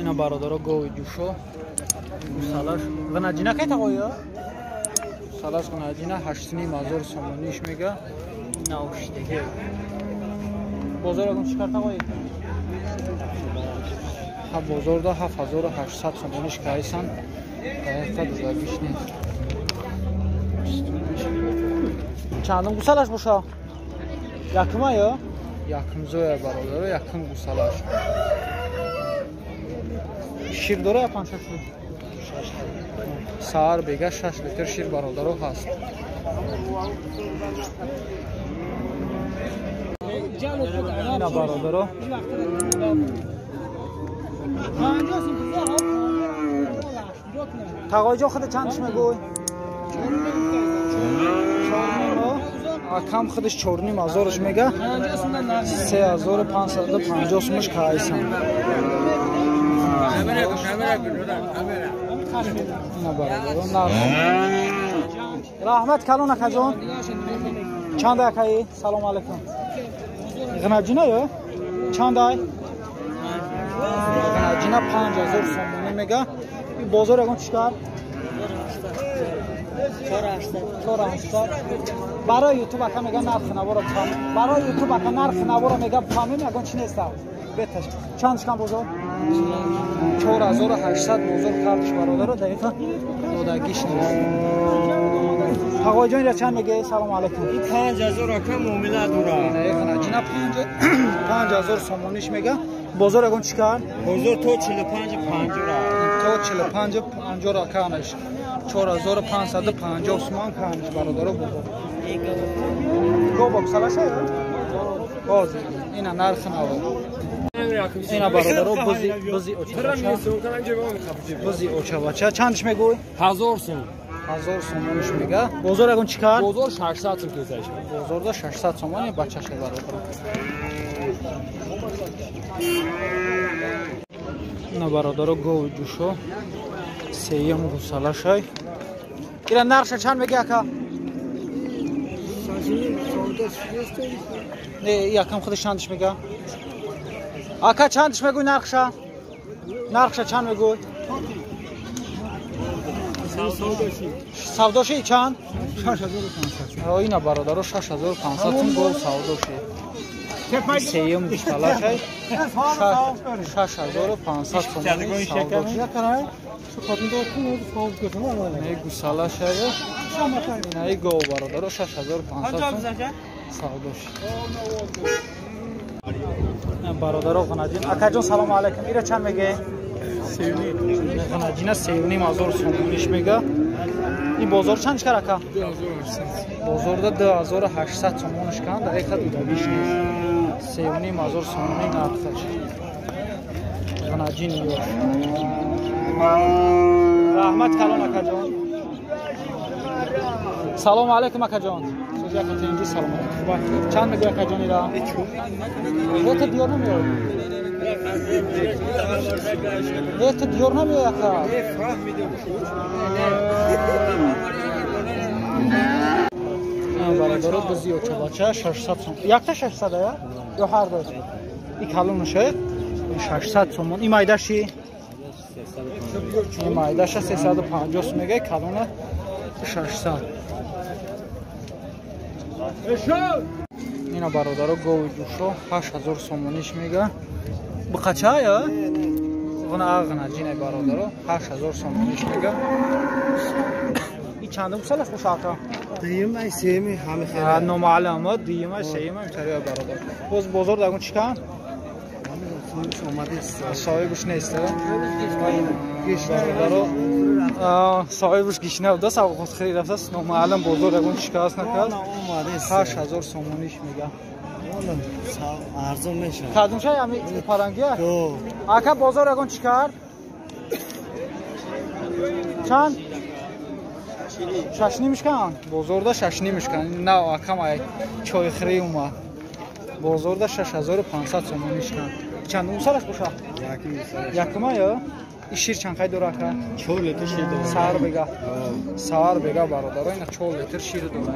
Ина бародаро гови ҷӯшо гусалаш ғнаҷина кай тағоя? Гусалаш ғнаҷина 8,5 ҳазор сомониш мега. Наоштеге. Бозор ягон чӣ кар тағои? Ха бозорда 7800 сомониш кайсан. Дақиқа дудагиш нест. Чандум гусалаш боша? Якума ё? Якум зоя бародаро, якум гусалаш. Шир дора я 5-6 литр? Саҳар бега 6 литр шир бародаро ҳаст. Ина бародаро. Тағоиҷон худ чандш мегӯй? Акам худаш 4,5 ҳазораш мега. 3550 сумаш кайсан. Раҳмат калон акаҷон. Чанд акаи? Салом алайкум. Ғнаҷина ё? Чанд ай? Ғнаҷина 5000 сомонӣ мега. Ин бозор ягон чӣ кар? 4800. Барои ютуб ака мега нархи наворо фаҳм. Барои ютуб ака нархи наворо мега фаҳмем ягон чӣ нест. Беташ. Чанд шкан бозор? 4800 бозор кардиш бародаро, дақиқа додагиш нест. Тағоиҷон ира чанд меге? Салом алайкум. 5000 ака муомила дора. Не, 5000 сомониш мега. Бозор ягон чӣ кард? Бозор то 45 50 ра. То 45 50 ра канаш. 4550 сомон канаш бародаро бозор. Го боксалаша? Боз ина нархи наво. Ина бародаро бузи очабача. Бузи очабача чандш мегӯй? 1000 сом. 1000 сомониш мега. Бозор ягон чӣ кард? Бозор 600 сом кесаш. Бозорда 600 сомони бачаша бародаро. Ина бародаро гови ҷӯшо сеюм гусалашай. Ира нархша чанд меги ака? Не, якам худаш чандш мега? Ака чандш мегӯй нархша? Нархша чанд мегӯй? Савдоши чанд? 6500. Ина бародаро 6500 сум гол савдоши. Сеюм гусалашай 6500 сомони савдоши. Не гусалашай. Инаи гов бародаро 6500 сум савдоши. Бародаро ғнаҷин. Акаҷон салому алайкум. Ира чанд меге? 3,5. Ғнаҷина 3,5 ҳазор сомониш мега. Ин бозор чанд кар ака? 2800. Бозорда 2800 сомониш кан, дақиқа дудагиш нест. 3,5 ҳазор сомони нархаш. Ғнаҷин ёш. Раҳмат калон акаҷон. Салому алайкум акаҷон. Сӯзи ака тенҷи салом алайкум. Чанд мегӯй акаҷон ира? Это диёр намеояд. Это диёр намеояд ака. Бародаро бузи очабача 600 сом. Якта 600 ая? Ё ҳар ду? И калонуше 600 сомон. И майдаши? И майдаша 350 сом мега, калона 600. Ина бародаро гови ҷӯшо 8000 сомониш мега. Бақача я? Ғна ағна ҷинай бародаро 8000 сомониш мега. И чандум салаш бошака? Дуюмай, сеюми ҳами хеле. Номаълум, дуюмай, сеюмай тариа бародар. Боз бозор дагун чӣ кан? Соҳибаш омадааст. Соҳибаш нест, бародаро. Соҳибаш гишна буда, савғот харид рафтааст. Номаълум бозор ягон чӣ кас накард. 8000 сомониш мега. Арзон мешавад. Кадом шай ами парангия? Ака бозор ягон чӣ кард? Чанд? Шашнимишкан? Бозорда шашнимишкан. На, акам ай чойхӯрӣ омад. Бозорда 6500 сомонишкан. Чандум салаш боша? Якума ё? И шир чанд қай дора ака? 4 литр шир дора. Саҳар бега. Саҳар бега бародаро, ина 4 литр шир дора.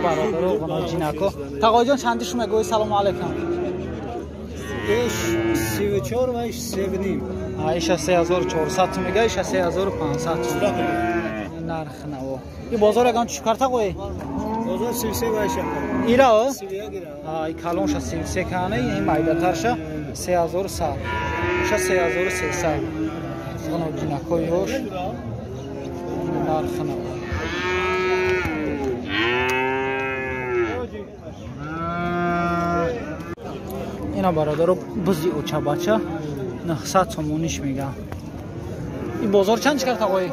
Бародаро, ҷинако. Тағоҷон чанди шумо мегӯй? Салому алайкум. Иш 34 ва иш 3.5. Иша 3400 мега, иша 3500. Нарх наво. И бозор ягон чӣ карта қой? Бозор 33 ва иша. Ира? 31 ира. И калонша 33 кане, и майдатарша 3100. Иша 3300. Ғано ҷинакои ёш. Нарх наво. Ина бародаро бузи очабача 900 сомониш мега. Ин бозор чанд шикард ағои?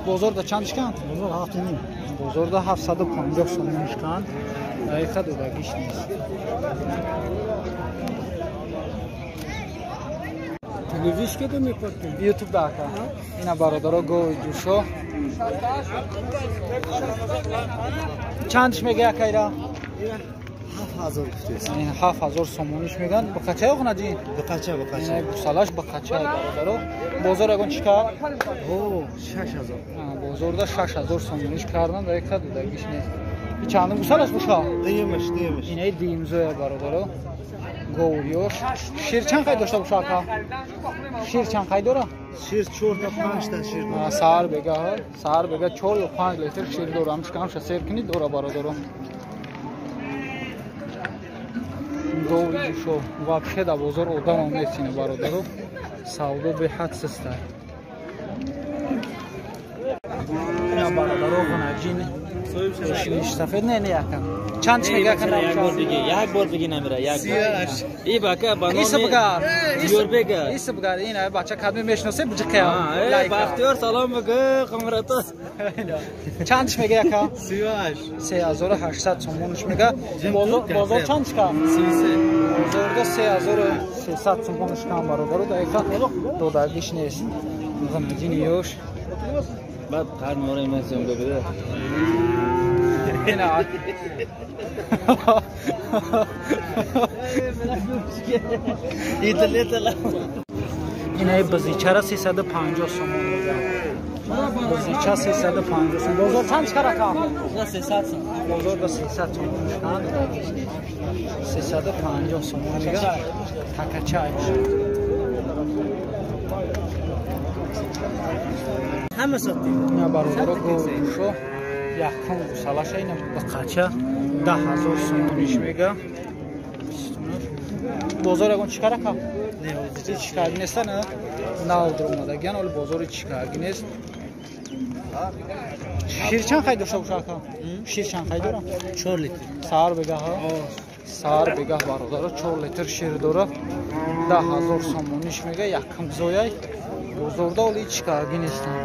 Бозор да чанд шиканд? Бозор 7.5. Бозор да 750 сомон шиканд. Дақиқа додагиш нест. Телевизор кеда мепартем? YouTube да ака. Ина бародаро гови ҷӯшо. Чандш мега акайра? 7000 гуфтест. 7000 сомониш меган. Бақача ё наҷин? Бақача, бақача. Гусалаш бақача бародаро. Бозор ягон чӣ кард? О, 6000. Бозорда 6000 сомониш кардан, дақиқа додагиш нест. И чандум гусалаш буша? Дуюмаш, дуюмаш. Инаи дуюмзоя бародаро. Говёш. Шир чанд қай дошта буша ака? Шир чанд қай дора? Шир 4 та 5 та шир дора. Саҳар бега, саҳар бега 4 ё 5 литр шир дора. Ҳамш сер кунӣ дора бародаро. Гови ҷӯшо вообще да бозор одамам нест ина бародаро. Савдо беҳад систа. Ина бародаро ғунаҷин сафед не не ака. Чанд чӣ мега ака? Як бор биги намира, як бор. И бака ба номи Исбгар. Юрбега. Исбгар ина бача кадме мешносе буҷиқия. Бахтиёр салом бугу қумрато. Чанд чӣ мега ака? 38. 3800 сомониш мега. Бозор чанд чӣ кард? 33. Бозорда 3300 сомониш кам бародаро, дақиқа додагиш нест. Ғунаҷини ёш. Баъд қарнораи ман съёмка буда. Ина. Инаи бизичара 350 сомон мега. Бизича 350 сомон. Бозор чанд чӣ кард ака? 300 сомон. Бозор да 300 сомон шиканд. 350 сомон мега. Такача. Ҳама сотдем. Ина бародаро говшо якум гусалаша ина бақача 10000 сомониш мега. Бозор ягон чӣ кард ака? Не, чӣ кард неста, не? Нав дуромадагиян, оли бозори чӣ кард нест. Шир чанд қай дошта боша ака? Шир чанд қай дора? 4 литр. Саҳар бегаҳ? Саҳар бегаҳ бародаро 4 литр шир дора. 10000 сомониш мега, якум зояй. Бозорда оли чӣ кард нестан.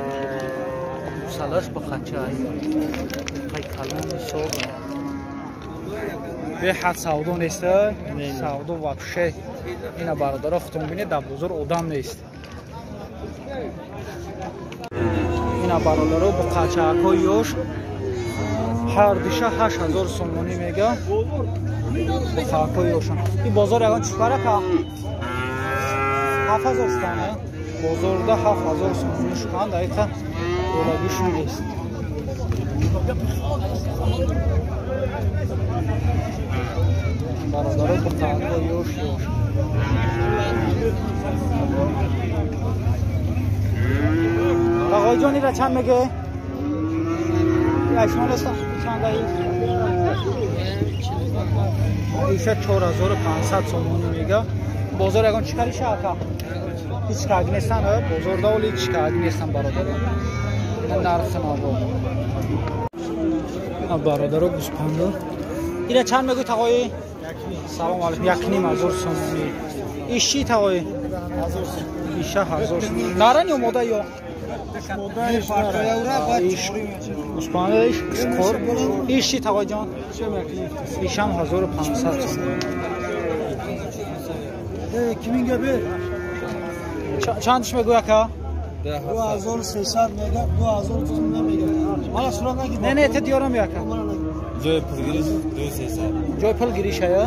Гусалаш бақача. Қай калон ҳисоб. Беҳад савдо нест, савдо вообще. Ина бародаро хутон бинед, дар бозор одам нест. Ина бародаро буқачаакҳои ёш ҳар диша 8000 сомонӣ мега. Буқаакҳои ёшон. Ин бозор ягон чӣ кар ака? 7000 шукан, бозорда 7000 сомонӣ шукан, дақиқа долагиш нест. Бародаро буқаакҳои ёш ёш. Ағоиҷон ира чанд меге? Айшмон аст чанд аи? Иша 4500 сомонӣ мега. Бозор ягон чӣ кариша ака? Ҳеҷ кард нестан, бозорда оли ҳеҷ кард нестан бародаро. Нархи наво. Бародаро гӯспандо. Ира чанд мегӯй тағои? Салом алейкум. 1500 сомонӣ. Иш чӣ тағои? Иша 1000 сомонӣ. Наран ё мода ё? Гӯспанда иш қор. Иш чӣ тағои ҷон? Ишам 1500 сомонӣ. Киминга бер? Чандш мегӯй ака? 2300 мега, 2300 мега. Мана сурат нагир. Не, не, те диёрам ака. Ҷои пулгириш 2300. Ҷои пулгириш ая?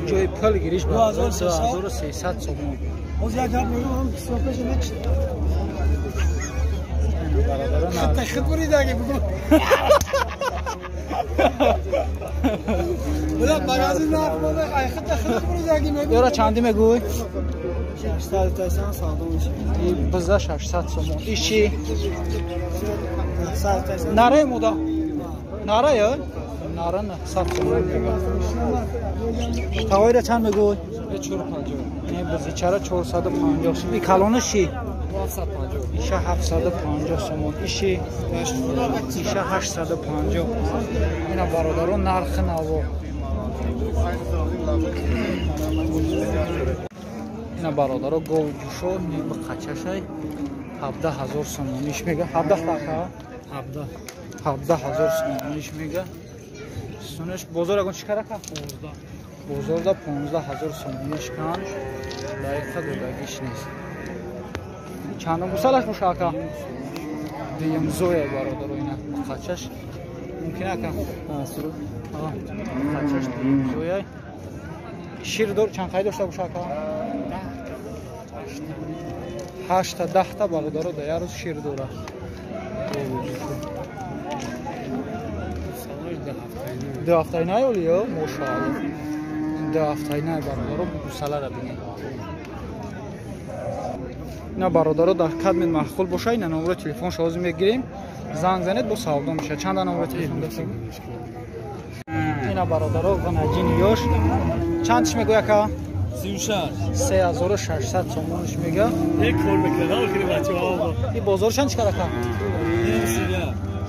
Ҷои пулгириш 2300 сомон. Оз як гап мегӯям, 25 меч. Хит буридаги бугу. Ёра чанди мегӯй? Биза 600 сомон. Иши? Нара мода? Нара ё? Нара 900 сомон мега. Тавайра чанд мегӯй? 450. Не бизичара 450 сом. И калонаш чи? 750. Иша 750 сомон. Иши? Иша 850. Ина бародарон нархи наво. Ина бародаро гов ҷушо ба қачашай 17 000 сомониш мега. 17 тақа? 17 000 сомониш мега. Сунаш бозор ягон чӣ карака? 15. Бозорда 15 000 сомониш кан. Дақиқа додагиш нест. Чандум гусалаш боша ака? Дуюм зоя бародаро ина қачаш. Мумкин ака? Қачаш дуюм зоя. Шир дор чанд қай дошта боша ака? 8 10 та бародаро да як рӯз шир дора. Ду ҳафтаи най оли ё? Мошаалло. Ду ҳафтаи най бародаро гусалара бинед. Ина бародаро дар кадмин маъқул боша ина номеро телефонша ҳозир мегирем. Занг занед бо савдо меша. Чанда номеро телефон дошта? Ина бародаро ғанаҷини ёш. Чанд чиш мегӯй ака? 3600 сомониш мега. Як кор мекунад, охири бачаҳо. И бозор чанд чӣ карака?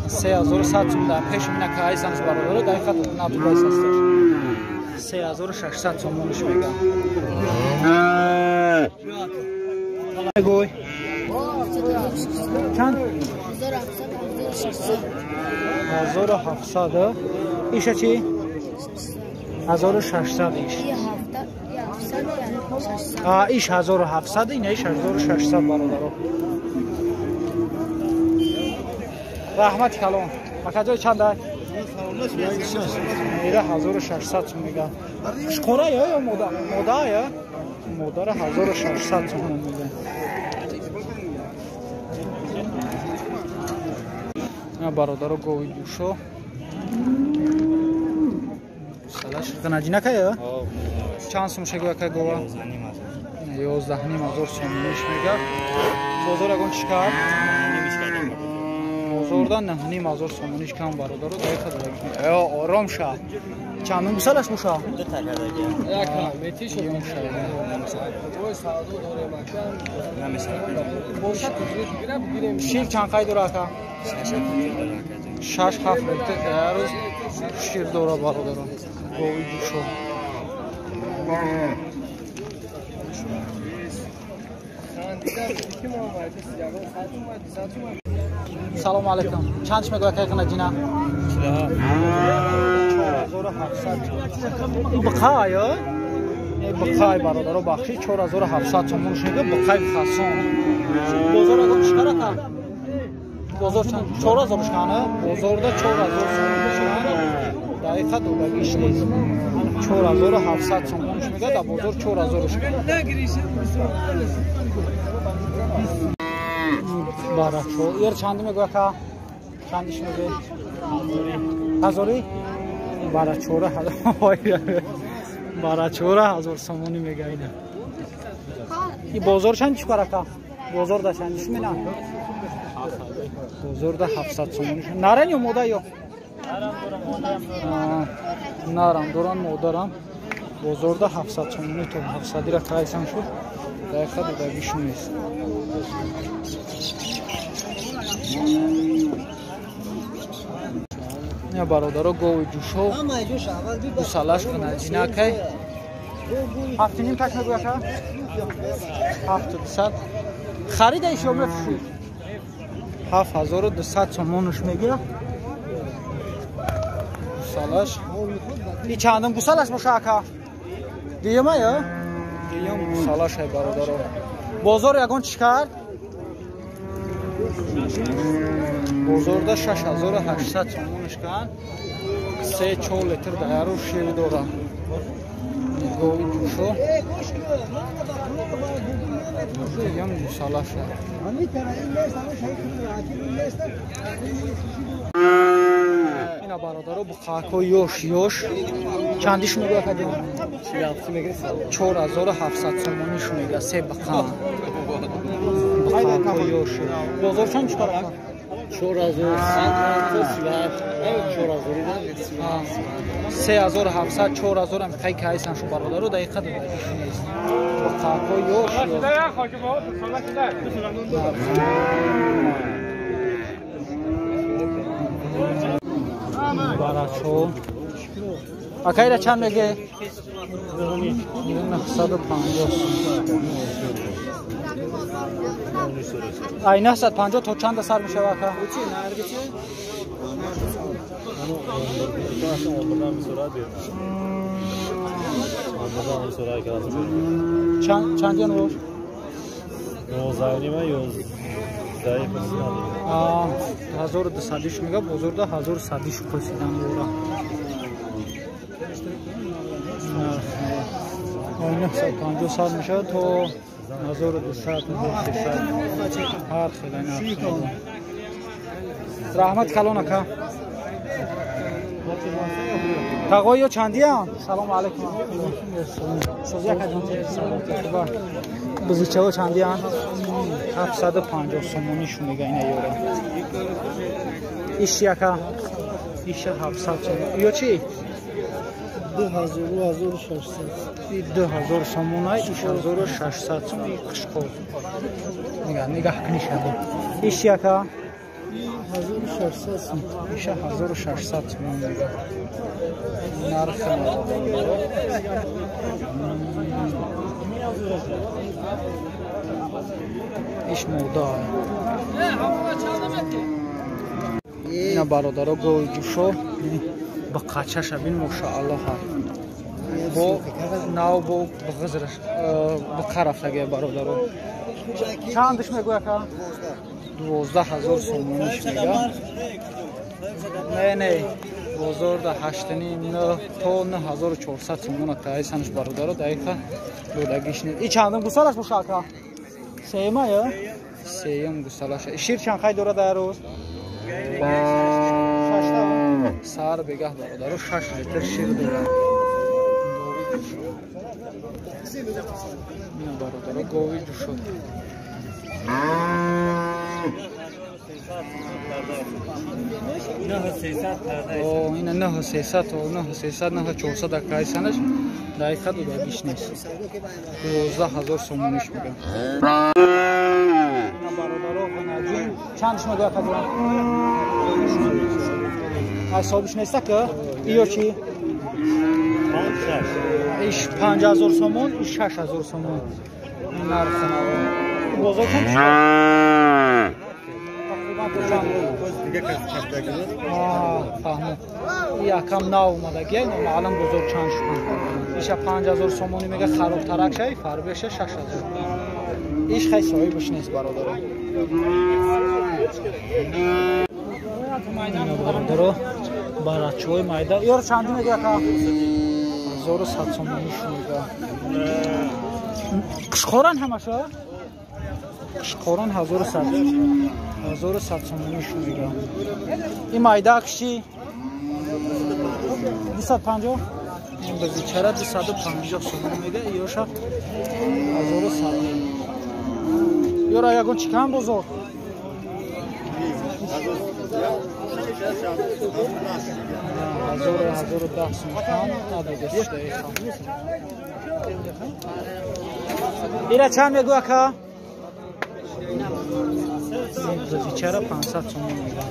3100 сом дар пеш мина кайсанш бародаро дар хат набудайс ҳасташ. 3600 сомониш мега. Мегӯй? Чанд? 1700. Иша чи? 1600 иш. Иш 1700, ина иш 1600 бародаро. Раҳмати калон. Акаҷой чанда? Ира 1600 сом мега. Шқора ё ё мода? Мода ё? Модара 1600 сом мега. Ина бародаро гови ҷӯшо. Салаш ғанаҷина кая? Чанд сом шегӯ ака гова? 11 500 сомониш мега. Бозор ягон чӣ кард? Бозорда 9 500 сомониш кам бародаро дақиқа додагиш. Э, ором ша. Чандум гусалаш боша? Ду та кардаги. Яка, мети шо. Шир чанд қай дора ака? 6-7 литр дар рӯз шир дора бародаро. Гови ҷӯшо. Салому алайкум. Чанд мегӯяд акай қанаҷина? 4700. Бақай, ё? Бақай бародаро бахши 4700 сомон шуд, бақай хасон. Бозор ягон чӣ карака? Бозор чанд? 4000 шкана? Бозорда 4000 сомон шуд. Дақиқа додагиш нест. 4700 сомон мега, дар бозор 4000 шуд. Барачо. Ер чанд мегӯяд ака? Чандиш мегӯяд? Ҳазори? Барачора барачора 1000 сомонӣ мега ина. И бозор чанд чӣ карака? Бозор да чанд чӣ мена? Бозор да 700 сомонӣ. Наран ё мода ё? Нарам доран модарам. Бозор да 700 сомонӣ то 700 ира кайсан шуд. Дақиқа додагиш нест. Я бародаро гови ҷӯшо гусалаш қанаҷинакай 7,5 так мегӯяка? 7200 харида иш ё мефурӯшед? 7200 сомонуш мегирад гусалаш. И чандум гусалаш боша ака? Дуюма ё? Дуюм гусалаш ай бародаро. Бозор ягон чӣ кард? Бозорда 6800 сомониш кан. 3-4 литр дар рӯз шир дора. Гови ҷӯшо. Ям гусалаша. Ина Ина бародаро буқаҳо ёш ёш. Чандиш мегӯяд акаҷон? 4700 сомониш мегӯяд се буқа. Буқаҳо ёш. Бозор чанд чикор ака? 4100 3700 4000 ам қай кайсан шу бародаро дақиқа додагиш нест. Буқаҳо ёш ёш. Барачо. Акайра чанд меге? 950. Ай 950 то чанда сар мешава ака? Чанд ян бош? 19.5 1200 мега бозорда 1100 пурсидан бора. 950 сар мешавад то 1200 1300 ҳар хел нарх. Раҳмат калон ака. Тағоё чандиям? Салом алайкум. Созия акаҷон. Бузичаҳо чандиям? 750 сомониш мега ина ёра. Иш яка. Иш 700 сомон. Ё чи? 2600. 2000 сомона, иш 1600 сом қишқор. Нигаҳ, нигаҳ кунӣ шаби. Иш яка 1600 сом. Иш 1600 сомон мега. Нарх иш мода. Ина бародаро гови ҷушо ба қачаша бин мошааллоҳ бо нав бо ғизраш ба рафтаге бародаро. Чандиш мегӯя ка? 12000 сомониш мега. Не не бозорда 8.5 то 9400 сомона таисанш бародаро дақиқа додагиш не. И чандум гусалаш боша ака? Сеюма ё? Сеюм гусалаш. Шир чанд қай дорад дар рӯз? Шашта. Сар бегаҳ бародаро 6 литр шир дорад. Ина бародаро гови ҷушод. О, ина 9300 то 9300 9400 акайсанаш дақиқа додагиш нест. 12000 сомониш мегӯям. Ина бародаро ғанаҷин чандиш мегӯяд акаҷон? Ҳисобиш нест ака? Иё чи? Иш 5000 сомон, иш 6000 сомон. Нарх бозор чанд шуд? Тақрибан то чанд? Фаҳмид. Якам нав омадагия, номаълум бозор чанд шуд. Иша 5000 сомонӣ мега харобтарак шави, фарбеша 6000. Иш хай соҳибаш нест бародаро. Бародаро барачои майда. Ёр чанди мега ака? 1100 сомонӣ мега. Қишқоран ҳамаша? Қишқоран 1100. 1100 сомонӣ мега. Ин майда киши 250. Ин базичара 250 сомонӣ мега, ёша 1100. Ёра ягон чӣ кам бозор? 1010 сом кам надодааст. Ира чанд мегӯ ака? Базичара 500 сомон мега.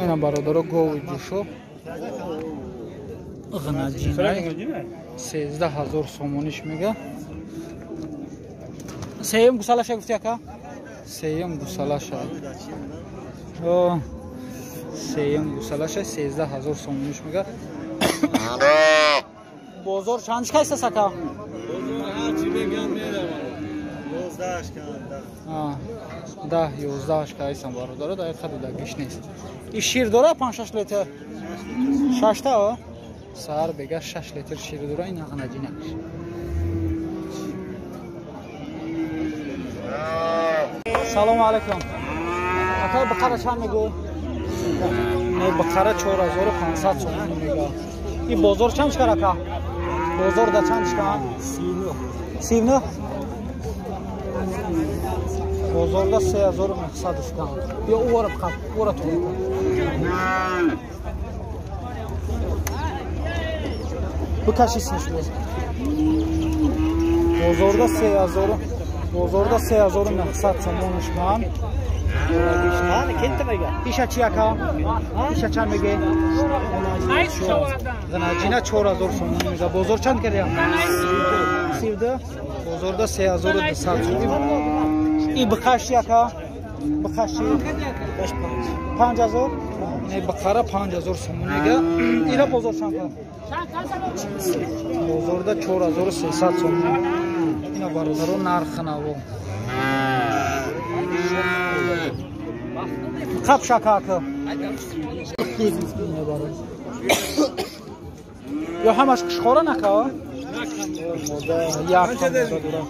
Ина бародаро гови ҷушо ғнаҷинай 13000 сомониш мега. Сеюм гусалаша гуфти ака? Сеюм гусалаша. Сеюм гусалаша 13000 сомониш мега. Бозор чанд кайсас ака? 10 11 кайсан бародаро дақиқа додагиш нест. И шир дора 5-6 литр? 6 та? Сар бега 6 литр шир дора ин ғнаҷинаш. Салом алайкум. Акай бақара чанд мегӯ? Не, бақара 4500 сомонӣ мега. И бозор чанд шикар ака? Бозор да чанд шикар? 39. Бозорда 3900 шикар. Ё ора бақар, ора ту. Бикаши синиш боз. Бозорда 3000, бозорда 3900 сомон шикар. Иша чи ака? Иша чанд меге? Ғанаҷина 4000 сомон мега. Бозор чанд кардя? 32. Бозорда 3200 сомон. И бақаши ака? Бақаши 5000. Не, бақара 5000 сомон мега. Ира бозор чанд кар? Бозорда 4300 сомон. Ина бародаро нархи наво. Қап шака ака. Ё ҳамаш қишқора нака? Як дора.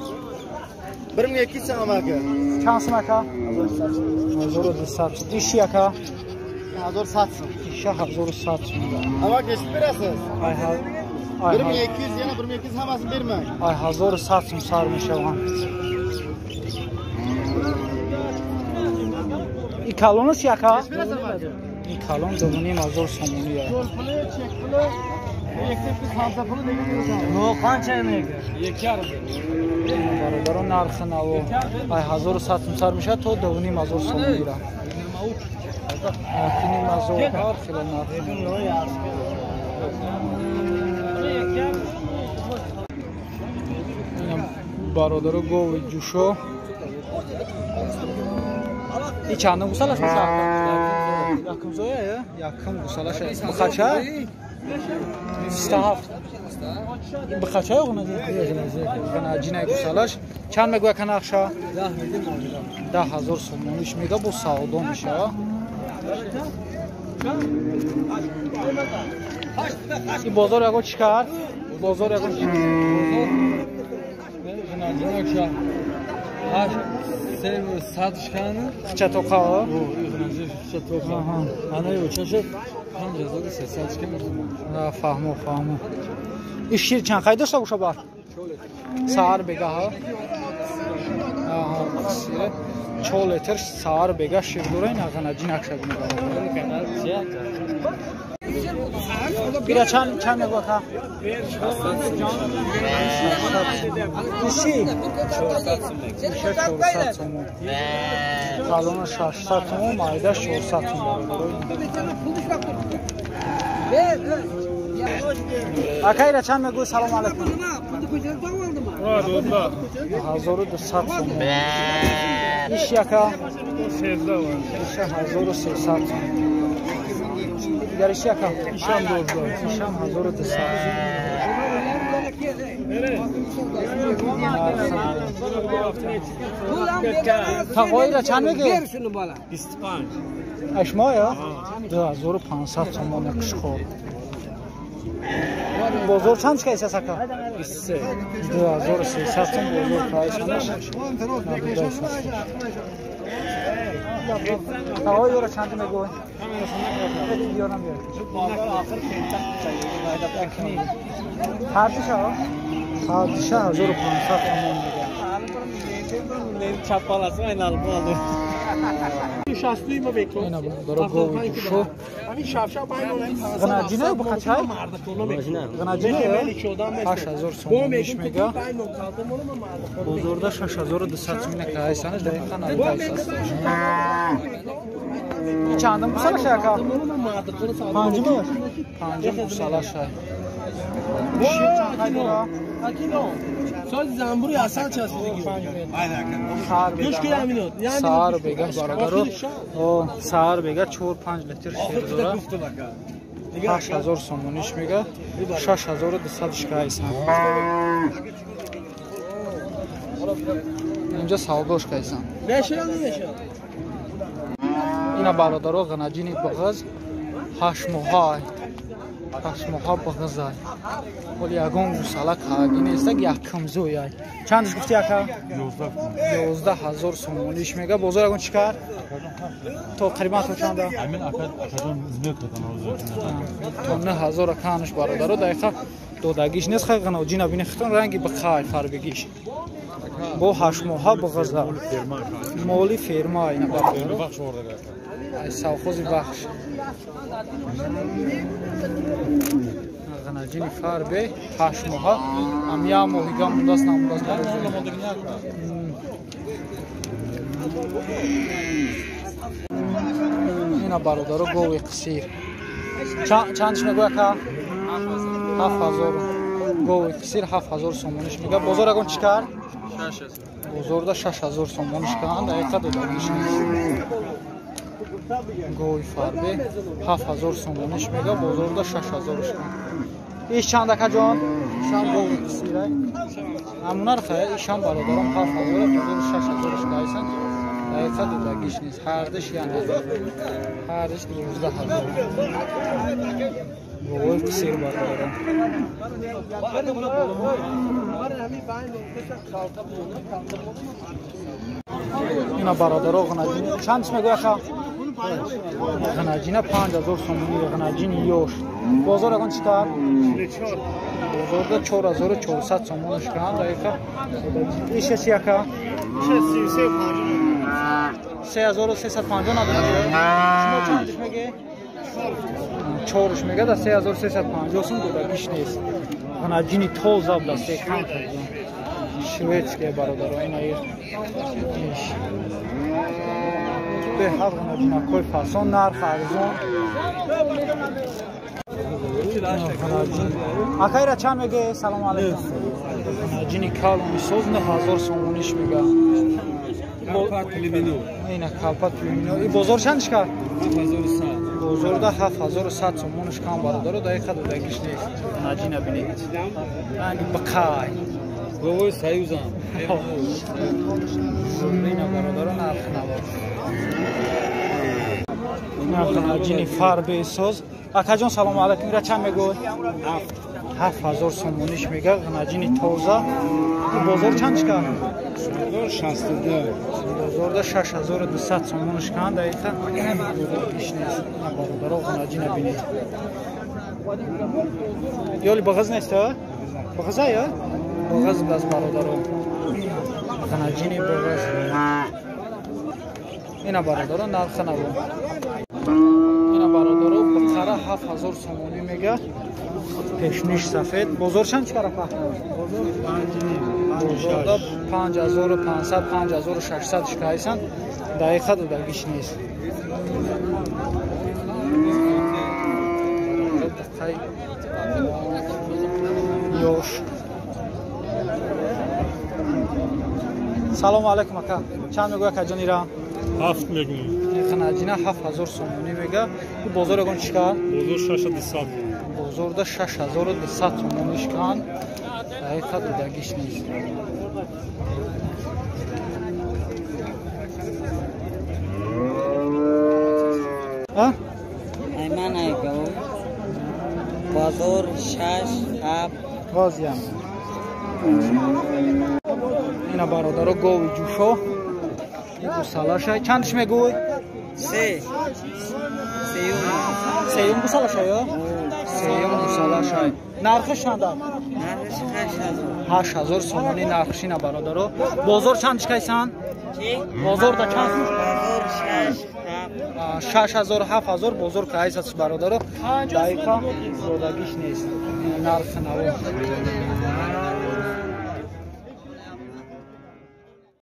1200 сом ака. Чанд сом ака? 1200. Иши ака? 1100 сом. Иша 1100 сом. Ама кешib berasiz. 1200 yana 1200 hammasini bermang. Ay 1100 сом сар мешаванд. И калонаш яка? И калон 2500 сомонӣ. Yo'l puli, chek puli, 2 hamsa puli degan yurasan. No, qancha nega? 2,5. Бародарон нархи наво ай 1100 сом сар мешавад то 2500 сомонӣ ра. 2500 ҳар хела нарх. Бародаро гови ҷӯшо. И чандум гусалаш мешавад? Якум зоя, якум гусалаш. Бухача? 27. Бухача ё ғнаҷи? Ғнаҷинаи гусалаш. Чанд мегӯя ка нақша? 10000 сомониш мега, бо савдо мешава. И бозор ягон чӣ кард? Бозор ягон чӣ? Ғнаҷинакша. 8 сад шкани. Хчатоқа? Хчатоқа. Ана ёчаша 5300 шкани. Фаҳмо, фаҳмо. И шир чанд қай дошта боша бар? Саҳар бегаҳа? Аҳа, 4 литр саҳар бега шир дора, ин ғнаҷинакша мега. Бира чанд чанд мегӯя ка? Иши? Иша 400 сомон. Калона 600 сомон, майда 400 сомон. Ака ира чанд мегӯй? Салом алейкум. 1200 сомон. Иши ака? Иша 1300 сомон. Дигар иши ака? Ишам 12. Ишам 1200. Тағоира чанд мегӯ? 25. Ашмоя? 2500 сомон қишқор. Бозор чанд шикаист ака? 23. 2300 сом бозор прайсанаш. Тағоира чанд мегӯ? Ҳардиша? Ҳардиша 1500 сомон мега. Чапаласы айналып алды. Ина бародаро гови ҷӯшо. Ғнаҷина бухачай? Ғнаҷина 8000 сомониш мега. Бозорда 6200 сомона кайсанаш дақиқан надайсаст. Чандум гусалаш ака? Панҷум? Панҷум гусалаш. Шир чанд қай дора? Замбури асал часпидиги. Саҳар бега бародаро, саҳар бега 4-5 литр шир дора. 8000 сомониш мега, 6200 шикайсан. Инҷа савдош кайсан. Ина бародаро ғанаҷини бағаз 8 моҳа. Ҳашт моҳа бағизай. Оли ягон гусала кааги нестак, якум зӯяй. Чандаш гуфти ака? 11 000 сомониш мега. Бозор ягон чӣ кард? То қарибан то чанда? То 9000 аканаш бародаро дақиқа додагиш нест. Хай ғаноҷина бини хитон ранги бихай фарбегиш. Бо 8 моҳа бағиза. Моли ферма ина бародаро. Ай совхози Вахш. Ғанаҷини фарбе 8 моҳа. Ам як моҳига мондааст, намондааст бародаро. Ина бародаро гови қисир. Чандиш мегӯ ака? 7000. Гови қисир 7000 сомониш мега. Бозор ягон чӣ кард? Бозорда 6000 сомониш карданд, дақиқа додагиш нест. Гови фарбе 7000 сомониш мега, бозорда 6000 канд. Иш чанд акаҷон? Ишам гови қисирай. Ҳамунар хая ишам бародаром 7000, бозори 6000 кайсан. Дақиқа додагиш нест. Ҳардиш яна. Ҳардиш 12 000. Говои қисир бародаром. Ина бародаро ғанаҷини чанд мегӯя ака? Ғанаҷина 5000 сомонӣ ғанаҷини ёш. Бозор ягон чӣ кард? Бозорда 4400 сомониш карданд, дақиқа. Иша чи ака? 3350 надорад. Шумо чандиш мегӣ? Чорш мега да 3350 сум додагиш нест. Ғанаҷини тоза буда секан шведские бародаро ина иш. Беҳад ғанаҷинакҳои фасон, нарх арзон. Акайра чанд меге? Салому алайкум. Ғанаҷини калони соз 9000 сомониш мега. Ина калпат племино. И бозор чандиш кард? Бозорда 7100 сомониш кам бародаро, дақиқа додагиш нест. Ғанаҷина бинед. Ранги бақай. Говои союзам. Ина бародаро нарх навор. Ғанаҷини фарбе соз. Акаҷон салому алайкум. Ира чанд мегӯй? 7000 сомониш мега. Ғанаҷини тоза. И бозор чандиш кард? Бозорда 6200 сомониш канд, дақиқа додагиш нест. Ина бародаро ғанаҷина бинед. Ёли бағиз нест, а? Бағиза я? Бағиз бас бародаро. Ғанаҷини бағиз. Ина бародаро нарха наво. Ина бародаро бақара 7000 сомонӣ мега. Пешниш сафед. Бозор чанд чӣ кара? Бозорда 5500, 5600 шикайсан. Дақиқа додагиш нест. Дақиқаи ёш. Салому алайкум ака. Чанд мегӯ акаҷон ира? Ҳафт мегӯем. Ғанаҷина 7000 сомонӣ мега. Бозор ягон чӣ кард? Бозор 6200. Бозорда 6200 сомониш канд. Дақиқа додагиш нест. А? Айман айгав. Бозор шаш ҳафт. Бозиям. Ина бародаро гови ҷӯшо. И гусалашай. Чандиш мегӯй? Се. Сеюм. Сеюм гусалашай, ё? Сеюм гусалашай. Нархиш чанда? Нархиш 8000. 8000 сомонӣ нархшина бародаро. Бозор чандиш кайсан? Чӣ? Бозорда чанд? Бозор шаш ҳафт. 6000, 7000 бозор кайсас бародаро. Дақиқа додагиш нест. Нархи наво.